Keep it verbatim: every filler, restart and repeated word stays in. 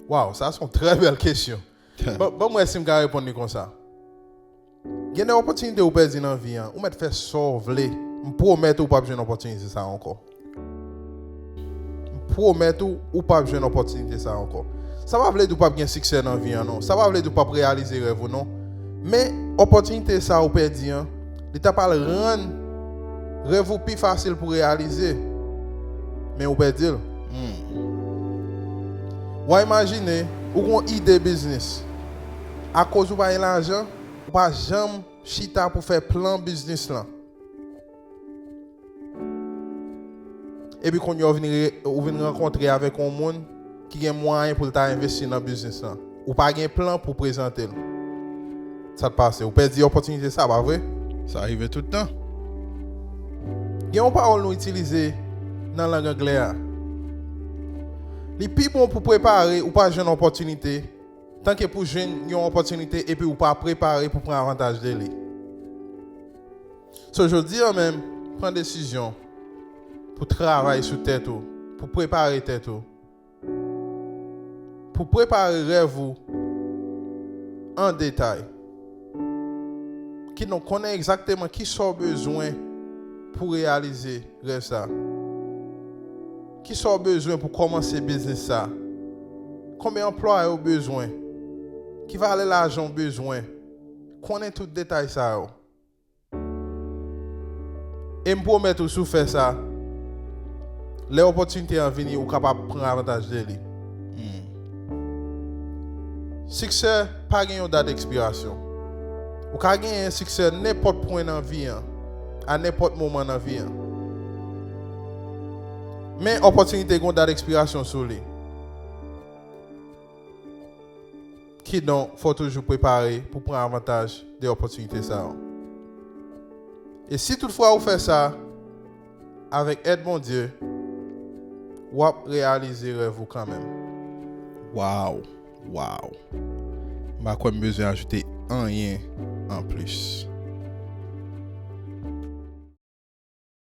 Waw, sa se yon trè bèl kesyon. Ban ban m wè si m ka reponn li konsa. Gen de opòtinite ou pèdi nan vi an, ou mèt fè sa w vle. M pwomèt ou p ap jwenn opòtinite sa a ankò. M pwomèt ou, ou p ap jwenn opòtinite sa a ankò. Sa pa vle di ou p ap gen siksè nan vi an, non. Sa pa vle di ou p ap reyalize rèv ou, non. Men, opòtinite sa a ou pèdi an, li ta pral rann rèv ou pi fasil pou reyalize. Men ou pèdi l. Hmm. W a imajine, ou gen yon ide biznis. Akoz ou pa gen lajan, ou pa janm chita pou fè plan biznis lan. Epi kounye a ou vin, re- ou vin rankontre avèk yon moun ki gen mwayen pou l ta envesti nan biznis lan. Ou pa gen plan pou prezante l. Sa t pase? Ou pèdi opòtinite sa, pa vre? Sa rive tout tan. Gen yon pawòl nou itilize nan lang anglè a. Li pi bon pou prepare ou pa jwenn opòtinite, tanke pou jwenn yon opòtinite epi ou pa prepare pou pran avantaj de li. So, jodi a menm, pran desizyon pou travay sou tèt ou, pou prepare tèt ou, pou prepare rèv ou an detay. Kidonk, konnen egzakteman kisa w bezwen pou reyalize rèv sa. Kisa w bezwen pou kòmanse biznis sa. Konbyen anplwaye w bezwen? Ki valè lajan w bezwen? Konnen tout detay sa yo. E m pwomèt ou, si w fè sa, lè opòtinite an vini, ou kapab pran avantaj de li. Hmm. Siksè pa gen yon dat ekspirasyon. Ou ka genyen siksè nenpòt pwen nan vi an, a nenpòt moman nan vi an. Men, opòtinite gen yon dat ekspirasyon sou li. Kidonk, fò w toujou prepare pou pran avantaj de opòtinite sa yo. E si toutfwa ou fè sa, avèk èd Bondye, w ap reyalize rèv ou kanmenm. Waw, waw. M pa kwè m bezwen ajoute anyen anplis.